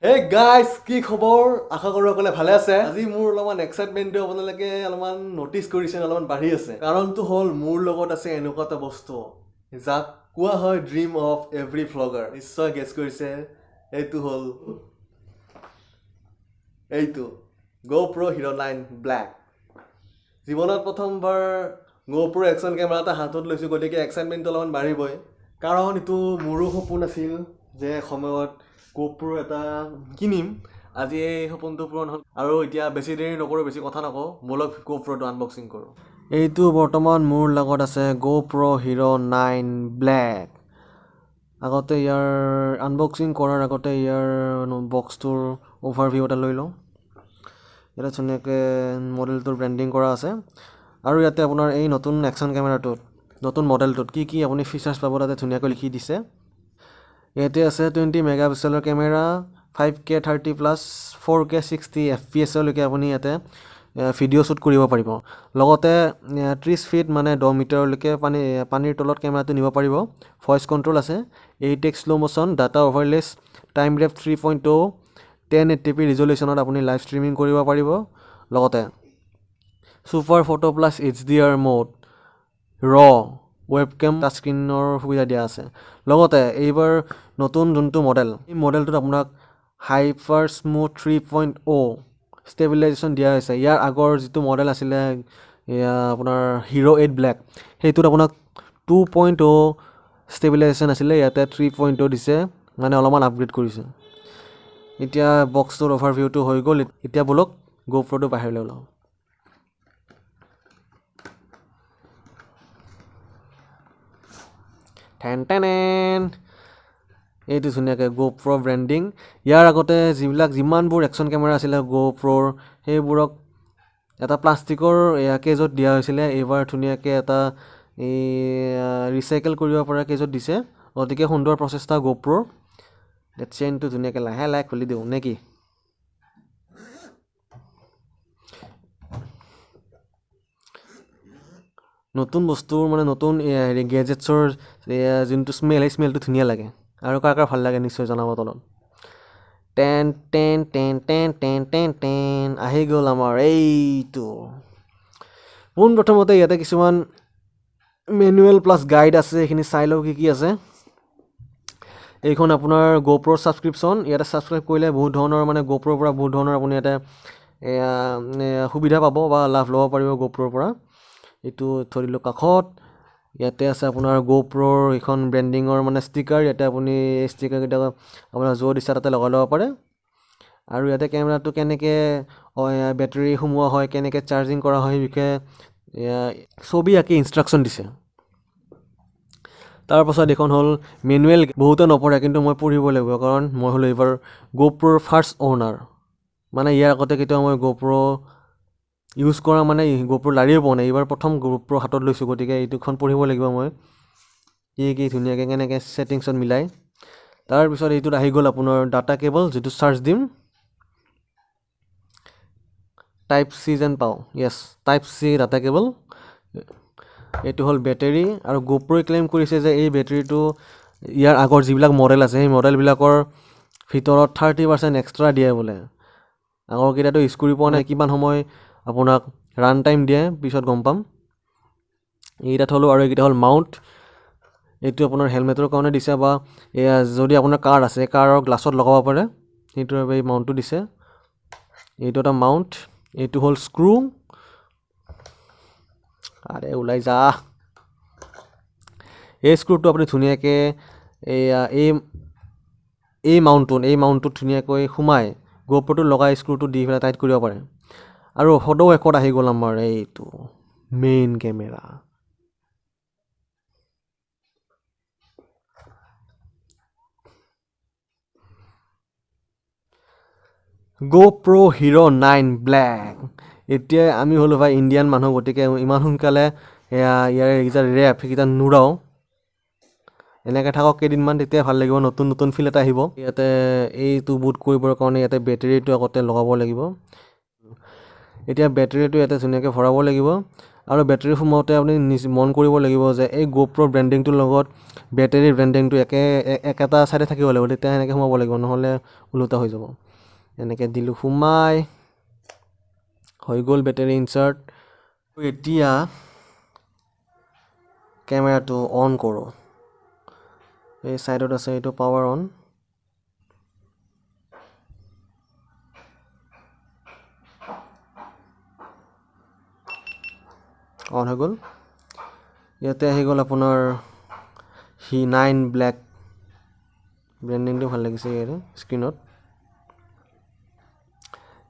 Hey guys, কি খবৰ? আশা কৰোঁ সকলোৱে ভালে আছে। আজি মোৰ অলপমান এক্সাইটমেণ্টটো আপোনালোকে অলপমান ন'টিছ কৰিছে, অলপমান বাঢ়ি আছে। কাৰণটো হ'ল মোৰ লগত আছে এনেকুৱা এটা বস্তু যাক কোৱা হয় ড্ৰিম অফ এভৰি ভ্লগাৰ। নিশ্চয় গেছ কৰিছে, এইটো হ'ল এইটো GoPro Hero 9 Black। জীৱনত প্ৰথমবাৰ GoPro action camera এটা হাতত লৈছোঁ, গতিকে এক্সাইটমেণ্টটো অলপমান বাঢ়িবই। কাৰণ এইটো মোৰো সপোন আছিল যে এসময়ত GoPro এটা কিনিম। আজি এই সপোনটো পূৰণ হ'ল। আৰু এতিয়া বেছি দেৰি নকৰোঁ, বেছি কথা নকওঁ, ব'লক GoProটো আনবক্সিং কৰোঁ। এইটো বৰ্তমান মোৰ লগত আছে GoPro Hero 9 Black। আগতে ইয়াৰ আনবক্সিং কৰাৰ আগতে ইয়াৰ বক্সটোৰ অ'ভাৰভিউ এটা লৈ লওঁ। ইয়াতে ধুনীয়াকৈ মডেলটোৰ ব্ৰেণ্ডিং কৰা আছে। আৰু ইয়াতে আপোনাৰ এই নতুন একশ্যন কেমেৰাটোত, নতুন মডেলটোত কি কি আপুনি ফিচাৰ্ছ পাব তাতে ধুনীয়াকৈ লিখি দিছে। ইয়াতে আছে 20 মেগাপিক্সেলৰ কেমেৰা, 5K 30 plus 4K 60 FPSলৈকে আপুনি ইয়াতে ভিডিঅ' শ্বুট কৰিব পাৰিব। লগতে 30 ফিট মানে 10 মিটাৰলৈকে পানীৰ তলত কেমেৰাটো নিব পাৰিব। ভইচ কণ্ট্ৰল আছে, 8x slow motion, data overlays, time lapse 3.0, 1080p ৰিজলিউশ্যনত আপুনি লাইভ ষ্ট্ৰিমিং কৰিব পাৰিব। লগতে super photo plus HDR mode, raw webcam, touch স্ক্ৰীণৰ সুবিধা দিয়া আছে। লগতে এইবাৰ নতুন যোনটো মডেল, এই মডেলটোত আপোনাক হাইপাৰ স্মুথ 3.0 ষ্টেবিলাইজেশ্যন দিয়া হৈছে। ইয়াৰ আগৰ যিটো মডেল আছিলে এয়া আপোনাৰ হিৰ' 8 ব্লেক, সেইটোত আপোনাক 2.0 ষ্টেবিলাইজেশ্যন আছিলে, ইয়াতে 3.0 দিছে, মানে অলপমান আপগ্ৰেড কৰিছে। এতিয়া বক্সটোৰ অ'ভাৰভিউটো হৈ গ'ল। এতিয়া ব'লক GoProটো বাহিৰলৈ ওলাওঁ। ঠেন টেনেন, এইটো ধুনীয়াকৈ GoPro branding. ইয়াৰ আগতে যিমানবোৰ একশ্যন কেমেৰা আছিলে GoProৰ, সেইবোৰক এটা প্লাষ্টিকৰ কেজত দিয়া হৈছিলে। এইবাৰ ধুনীয়াকৈ এটা এই ৰিচাইকেল কৰিব পৰা কেজত দিছে। গতিকে সুন্দৰ প্ৰচেষ্টা GoProৰ। চেইনটো ধুনীয়াকৈ লাহে লাহে খুলি দিওঁ নে কি? নতুন বস্তুৰ মানে নতুন হেৰি গেজেটছৰ যোনটো স্মেল, সেই স্মেলটো ধুনীয়া লাগে। আৰু কাৰ কাৰ ভাল লাগে নিশ্চয় জনাব তলত। Ten ten ten ten ten ten ten, আহি গ'ল আমাৰ এইটো। পোনপ্ৰথমতে ইয়াতে কিছুমান মেনুৱেল প্লাছ গাইড আছে, এইখিনি চাই লওঁ কি কি আছে। এইখন আপোনাৰ GoPro subscription, ইয়াতে ছাবস্ক্ৰাইব কৰিলে বহুত ধৰণৰ মানে GoProৰ পৰা বহুত ধৰণৰ আপুনি ইয়াতে সুবিধা পাব বা লাভ ল'ব পাৰিব GoProৰ পৰা। এইটো থৈ দিলোঁ কাষত। ইয়াতে আছে আপোনাৰ GoProৰ এইখন ব্ৰেণ্ডিঙৰ মানে ষ্টিকাৰ, ইয়াতে আপুনি এই ষ্টিকাৰকেইটা আপোনাৰ য'ত ইচ্ছা তাতে লগাই ল'ব পাৰে। আৰু ইয়াতে কেমেৰাটো কেনেকৈ বেটেৰী সোমোৱা হয়, কেনেকৈ চাৰ্জিং কৰা হয় সেই বিষয়ে ছবি আঁকি ইনষ্ট্ৰাকশ্যন দিছে। তাৰপাছত এইখন হ'ল মেনুৱেল, বহুতে নপঢ়ে কিন্তু মই পঢ়িব লাগিব, কাৰণ মই হ'লোঁ এইবাৰ GoProৰ ফাৰ্ষ্ট অ'নাৰ। মানে ইয়াৰ আগতে কেতিয়াও মই GoPro use কৰা মানে GoPro লাৰিও পোৱা নাই, এইবাৰ প্ৰথম GoPro হাতত লৈছোঁ, গতিকে এইটোখন পঢ়িব লাগিব মই কি কি ধুনীয়াকৈ কেনেকৈ ছেটিংছত মিলাই। তাৰপিছত এইটোত আহি গ'ল আপোনাৰ ডাটা কেবল, যিটো চাৰ্জ দিম, টাইপ চি যেন পাওঁ, য়েছ টাইপ চি ডাটা কেবল। এইটো হ'ল বেটেৰী। আৰু GoProই ক্লেইম কৰিছে যে এই বেটেৰীটো ইয়াৰ আগৰ যিবিলাক মডেল আছে সেই মডেলবিলাকৰ ভিতৰত 30% এক্সট্ৰা দিয়ে বোলে। আগৰকেইটাতো ইউজ কৰি পোৱা নাই, কিমান সময় আপোনাক ৰান টাইম দিয়ে পিছত গম পাম। এইকেইটা থ'লোঁ। আৰু এইকেইটা হ'ল মাউণ্ট, এইটো আপোনাৰ হেলমেটৰ কাৰণে দিছে, বা এয়া যদি আপোনাৰ কাৰ আছে কাৰৰ গ্লাছত লগাব পাৰে, সেইটোৰ বাবে এই মাউণ্টটো দিছে। এইটো এটা মাউণ্ট, এইটো হ'ল স্ক্ৰু। আৰে ওলাই যা। এই স্ক্ৰুটো আপুনি ধুনীয়াকৈ এয়া এই মাউণ্টটোত ধুনীয়াকৈ সোমাই GoProটো লগাই স্ক্ৰুটো দি পেলাই টাইট কৰিব পাৰে। আৰু সদৌ শেষত আহি গ'ল আমাৰ এইটো main camera, GoPro Hero 9 Black। এতিয়া আমি হ'লোঁ ভাই ইণ্ডিয়ান মানুহ, গতিকে ইমান সোনকালে এয়া ইয়াৰ এইকেইটা ৰেপ সেইকেইটা নুৰাওঁ, এনেকৈ থাকক কেইদিনমান, তেতিয়া ভাল লাগিব, নতুন নতুন ফিল এটা আহিব। ইয়াতে এইটো বুট কৰিবৰ কাৰণে ইয়াতে বেটেৰীটো আগতে লগাব লাগিব। এতিয়া বেটেৰীটো ইয়াতে ধুনীয়াকৈ ভৰাব লাগিব। আৰু বেটেৰী সোমাওঁতে আপুনি মন কৰিব লাগিব যে এই GoPro ব্ৰেণ্ডিংটোৰ লগত বেটেৰীৰ ব্ৰেণ্ডিংটো একেটা চাইডে থাকিব লাগিব, তেতিয়া সেনেকৈ সোমাব লাগিব, নহ'লে ওলোটা হৈ যাব। এনেকৈ দিলোঁ সোমাই, হৈ গ'ল বেটেৰী ইনচাৰ্ট। এতিয়া কেমেৰাটো অন কৰোঁ। এই চাইডত আছে এইটো পাৱাৰ অন। অন হৈ গ'ল। ইয়াতে আহি গ'ল আপোনাৰ হি 9 ব্লেক, ব্ৰেণ্ডিংটো ভাল লাগিছে ইয়াতে স্ক্ৰীণত।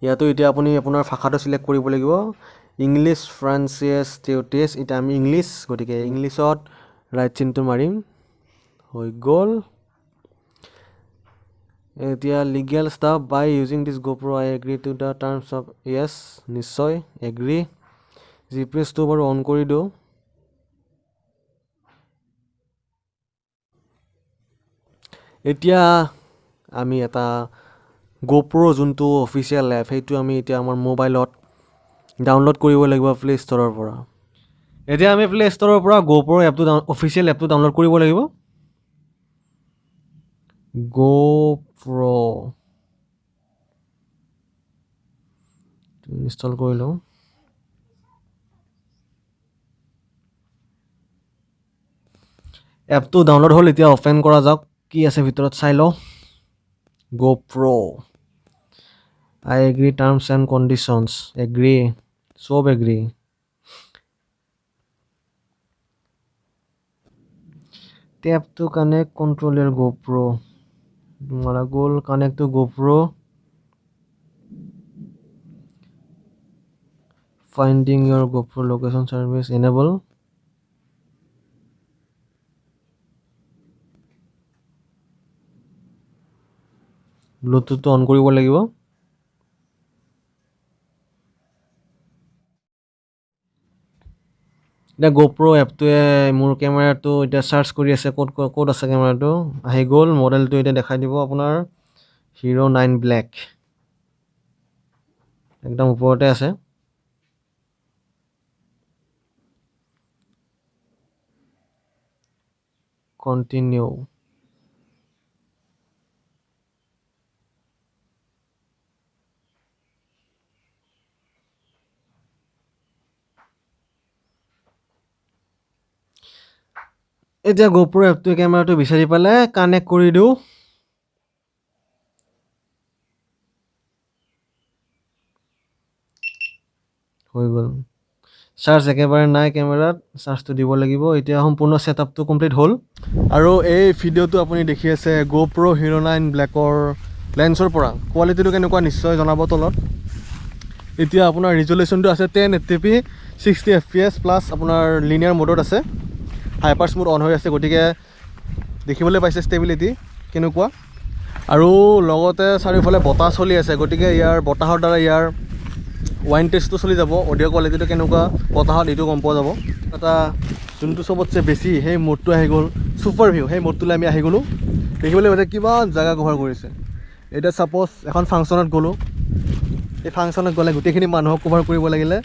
ইয়াতো এতিয়া আপুনি আপোনাৰ ভাষাটো চিলেক্ট কৰিব লাগিব, ইংলিছ, ফ্ৰান্সিয়াছ, টিউটিছ। এতিয়া আমি ইংলিছ, গতিকে ইংলিছত ৰাইট চিনটো মাৰিম, হৈ গ'ল। এতিয়া legal stuff, by using this GoPro I agree to the terms of, yes নিশ্চয় এগ্ৰী। জি পি এছটো বাৰু অন কৰি দিওঁ। এতিয়া আমি এটা GoPro যোনটো অফিচিয়েল এপ, সেইটো আমি এতিয়া আমাৰ মোবাইলত ডাউনলোড কৰিব লাগিব প্লে' ষ্ট'ৰৰ পৰা। এতিয়া আমি প্লে' ষ্ট'ৰৰ পৰা GoPro এপটো অফিচিয়েল এপটো ডাউনলোড কৰিব লাগিব। GoPro install কৰি লওঁ। এপটো ডাউনলোড হ'ল, এতিয়া অ'পেন কৰা যাওক, কি আছে ভিতৰত চাই লওঁ। GoPro, I agree terms and conditions, agree, চব agree। Tap to connect control your GoPro, মাৰা গ'ল, connect to GoPro, finding your GoPro location service enable। ব্লুটুথটো on কৰিব লাগিব। এতিয়া GoPro এপটোৱে মোৰ কেমেৰাটো এতিয়া চাৰ্চ কৰি আছে, ক'ত আছে কেমেৰাটো, আহি গ'ল। মডেলটো এতিয়া দেখাই দিব আপোনাৰ হিৰ' 9 ব্লেক, একদম ওপৰতে আছে। কণ্টিনিউ। এতিয়া GoPro এপটোৱে কেমেৰাটো বিচাৰি পালে, কানেক্ট কৰি দিওঁ। হৈ গ'ল। চাৰ্জ একেবাৰে নাই কেমেৰাত, চাৰ্জটো দিব লাগিব। এতিয়া সম্পূৰ্ণ ছেটআপটো কমপ্লিট হ'ল। আৰু এই ভিডিঅ'টো আপুনি দেখি আছে GoPro Hero 9 ব্লেকৰ লেন্সৰ পৰা। কোৱালিটিটো কেনেকুৱা নিশ্চয় জনাব তলত। এতিয়া আপোনাৰ ৰিজলিউশ্যনটো আছে 1080p 60 FPS plus আপোনাৰ লিনিয়াৰ মোডত আছে, হাইপাৰ স্মুথ অন হৈ আছে, গতিকে দেখিবলৈ পাইছে ষ্টেবিলিটি কেনেকুৱা। আৰু লগতে চাৰিওফালে বতাহ চলি আছে, গতিকে ইয়াৰ বতাহৰ দ্বাৰা ইয়াৰ ৱাইন টেষ্টটো চলি যাব। অডিঅ' কোৱালিটিটো কেনেকুৱা বতাহত এইটো গম পোৱা যাব। এটা যোনটো চবতছে বেছি সেই মোডটো আহি গ'ল ছুপাৰ ভিউ, সেই মোডটোলৈ আমি আহি গ'লোঁ। দেখিবলৈ পাইছে কিমান জেগা কভাৰ কৰিছে। এতিয়া ছাপ'জ এখন ফাংচনত গ'লোঁ, এই ফাংচনত গ'লে গোটেইখিনি মানুহক কভাৰ কৰিব লাগিলে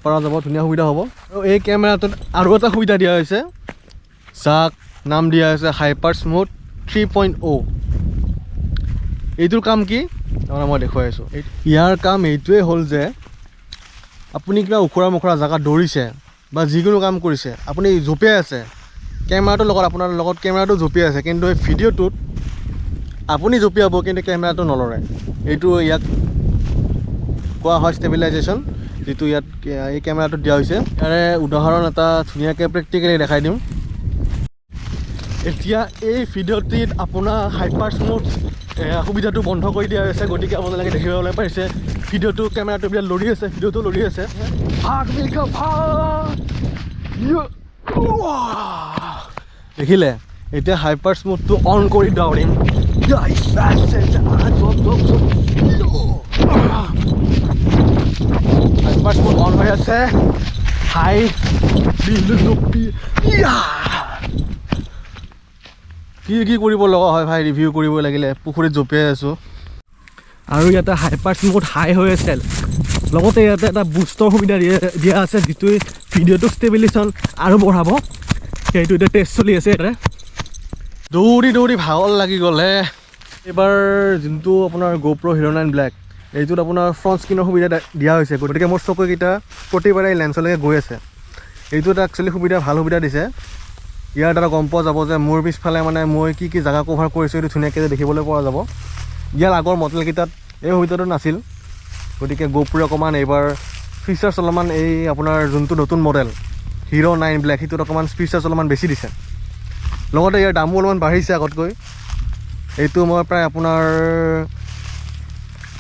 পৰা যাব, ধুনীয়া সুবিধা হ'ব। আৰু এই কেমেৰাটোত আৰু এটা সুবিধা দিয়া হৈছে, যাক নাম দিয়া হৈছে হাইপাৰ স্মুথ 3.0। এইটোৰ কাম কি তাৰমানে মই দেখুৱাই আছোঁ। ইয়াৰ কাম এইটোৱে হ'ল যে আপুনি কিবা ওখোৰা মোখোৰা জেগাত দৌৰিছে বা যিকোনো কাম কৰিছে, আপুনি জঁপিয়াই আছে, কেমেৰাটোৰ লগত আপোনাৰ লগত কেমেৰাটো জঁপিয়াই আছে, কিন্তু এই ভিডিঅ'টোত আপুনি জঁপিয়াব কিন্তু কেমেৰাটো নলৰে। এইটো ইয়াক কোৱা হয় ষ্টেবিলাইজেশ্যন, যিটো ইয়াত এই কেমেৰাটোত দিয়া হৈছে। ইয়াৰে উদাহৰণ এটা ধুনীয়াকৈ প্ৰেক্টিকেলি দেখাই দিম। এতিয়া এই ভিডিঅ'টিত আপোনাৰ হাইপাৰ স্মুথ সুবিধাটো বন্ধ কৰি দিয়া হৈছে, গতিকে আপোনালোকে দেখিবলৈ পাইছে ভিডিঅ'টো কেমেৰাটো বিৰাট লৰি আছে, ভিডিঅ'টো লৰি আছে। দেখিলে এতিয়া হাইপাৰ স্মুথটো অন কৰি দৌৰিম। হাইপাৰ স্মুথ অন হৈ আছে, হাই কি কি কৰিব লগা হয় ভাই, ৰিভিউ কৰিব লাগিলে পুখুৰীত জঁপিয়াই আছোঁ। আৰু ইয়াতে হাইপাৰ স্মুথ হাই হৈ আছে, লগতে ইয়াতে এটা বুষ্টৰ সুবিধা দিয়া দিয়া আছে, যিটোৱে ভিডিঅ'টো ষ্টেবিলাইজেশ্যন আৰু বঢ়াব। সেইটো এতিয়া টেষ্ট চলি আছে ইয়াতে। দৌৰি দৌৰি ভাগৰ লাগি গ'ল হে। এইবাৰ যোনটো আপোনাৰ গ'প্ৰ' হিৰ' 9 ব্লেক, এইটোত আপোনাৰ ফ্ৰণ্ট স্ক্ৰীণৰ সুবিধা দিয়া হৈছে। গতিকে মোৰ চকুকেইটা প্ৰতিবাৰে লেন্সলৈকে গৈ আছে। এইটো এটা একচুৱেলি সুবিধা, ভাল সুবিধা দিছে। ইয়াৰ দ্বাৰা গম পোৱা যাব যে মোৰ পিছফালে মানে মই কি কি জেগা কভাৰ কৰিছোঁ, এইটো ধুনীয়াকৈ দেখিবলৈ পৰা যাব। ইয়াৰ আগৰ মডেলকেইটাত এই সুবিধাটো নাছিল। গতিকে গ'প্ৰ'য়ে অকণমান এইবাৰ ফিচাৰ্ছ অলপমান, এই আপোনাৰ যোনটো নতুন মডেল হিৰ' 9 ব্লেক, সেইটোত অকণমান ফিচাৰ্ছ অলপমান বেছি দিছে। লগতে ইয়াৰ দামো অলপমান বাঢ়িছে আগতকৈ। এইটো মই প্ৰায় আপোনাৰ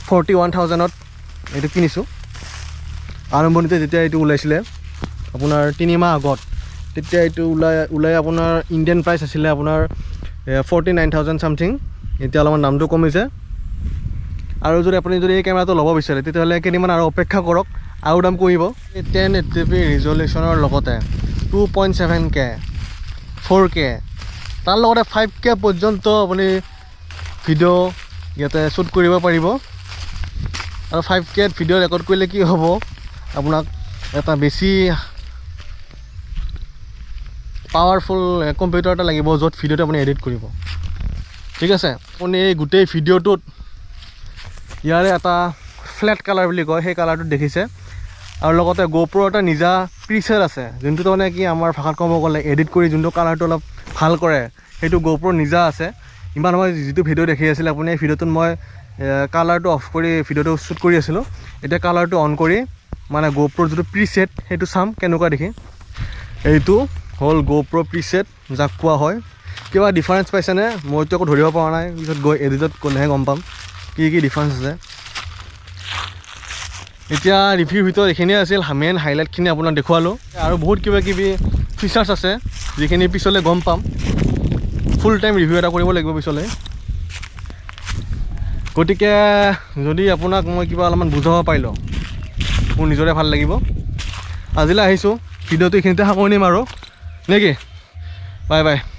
41,000ত এইটো কিনিছোঁ। আৰম্ভণিতে যেতিয়া এইটো ওলাইছিলে আপোনাৰ 3 মাহ আগত, তেতিয়া এইটো ওলাই ওলাই আপোনাৰ ইণ্ডিয়ান প্ৰাইচ আছিলে আপোনাৰ 49,000 ছামথিং। এতিয়া অলপমান দামটো কমিছে। আৰু যদি আপুনি যদি এই কেমেৰাটো ল'ব বিচাৰে, তেতিয়াহ'লে কেইদিনমান আৰু অপেক্ষা কৰক, আৰু দাম কমিব। 1080p ৰিজলিউশ্যনৰ লগতে 2.7K, 4K, তাৰ লগতে 5K পৰ্যন্ত আপুনি ভিডিঅ' ইয়াতে শ্বুট কৰিব পাৰিব। আৰু 5Kত ভিডিঅ' ৰেকৰ্ড কৰিলে কি হ'ব? আপোনাক এটা বেছি পাৱাৰফুল কম্পিউটাৰ এটা লাগিব, য'ত ভিডিঅ'টো আপুনি এডিট কৰিব। ঠিক আছে, আপুনি এই গোটেই ভিডিঅ'টোত ইয়াৰে এটা ফ্লেট কালাৰ বুলি কয়, সেই কালাৰটোত দেখিছে। আৰু লগতে গ'প্ৰ'ৰ এটা নিজা প্ৰিছেট আছে, যোনটো মানে কি আমাৰ ভাষাত ক'ব গ'লে এডিট কৰি যোনটো কালাৰটো অলপ ভাল কৰে, সেইটো গ'প্ৰ'ৰ নিজা আছে। ইমান সময় যিটো ভিডিঅ' দেখি আছিলে আপুনি, এই ভিডিঅ'টোত মই কালাৰটো অফ কৰি ভিডিঅ'টো শ্বুট কৰি আছিলোঁ। এতিয়া কালাৰটো অন কৰি মানে গ'প্ৰ'ৰ যিটো প্ৰিছেট, সেইটো চাম কেনেকুৱা দেখি। এইটো হ'ল গ'প্ৰ' প্ৰিছেট যাক কোৱা হয়। কিবা ডিফাৰেঞ্চ পাইছেনে? মইতো একো ধৰিব পৰা নাই। পিছত গৈ এডিটত গ'লেহে গম পাম কি কি ডিফাৰেঞ্চ আছে। এতিয়া ৰিভিউৰ ভিতৰত এইখিনিয়ে আছিল। মেইন হাইলাইটখিনি আপোনাক দেখুৱালোঁ। আৰু বহুত কিবা কিবি ফিচাৰ্ছ আছে, যিখিনি পিছলৈ গম পাম। ফুল টাইম ৰিভিউ এটা কৰিব লাগিব পিছলৈ। গতিকে যদি আপোনাক মই কিবা অলপমান বুজাব পাৰিলোঁ, মোৰ নিজৰে ভাল লাগিব। আজিলৈ আহিছোঁ, ভিডিঅ'টো এইখিনিতে সামৰণি মাৰোঁ, নে কি? Bye bye.